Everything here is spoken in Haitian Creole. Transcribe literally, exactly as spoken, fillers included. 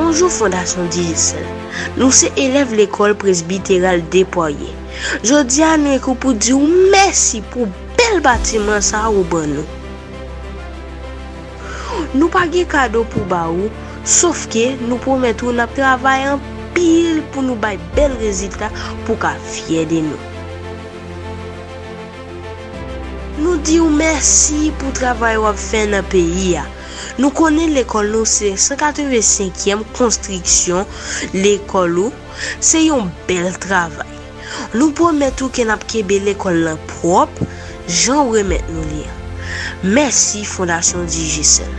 Bonjou Fondasyon Digicel. Nou se elèv lekòl presbiteral Depwaye. Jodi a nou ekri w pou di w mèsi pou bèl batiman sa a ou ban nou. Nou pa gen kado pou ba ou, sof ke nou pwomèt ou n ap travay anpil pou nou bay bèl rezilta pou w ka fyè de nou. Nou di w mèsi pou travay w ap fè nan peyi a. Nou konnen lekòl nou se san katreven senkyèm konstriksyon lekòl ou, se yon bèl travay. Nou pwomèt ou ke n ap kenbe lekòl lan pwòp, jan w remèt nou li an. Mèsi Fondasyon Digicel.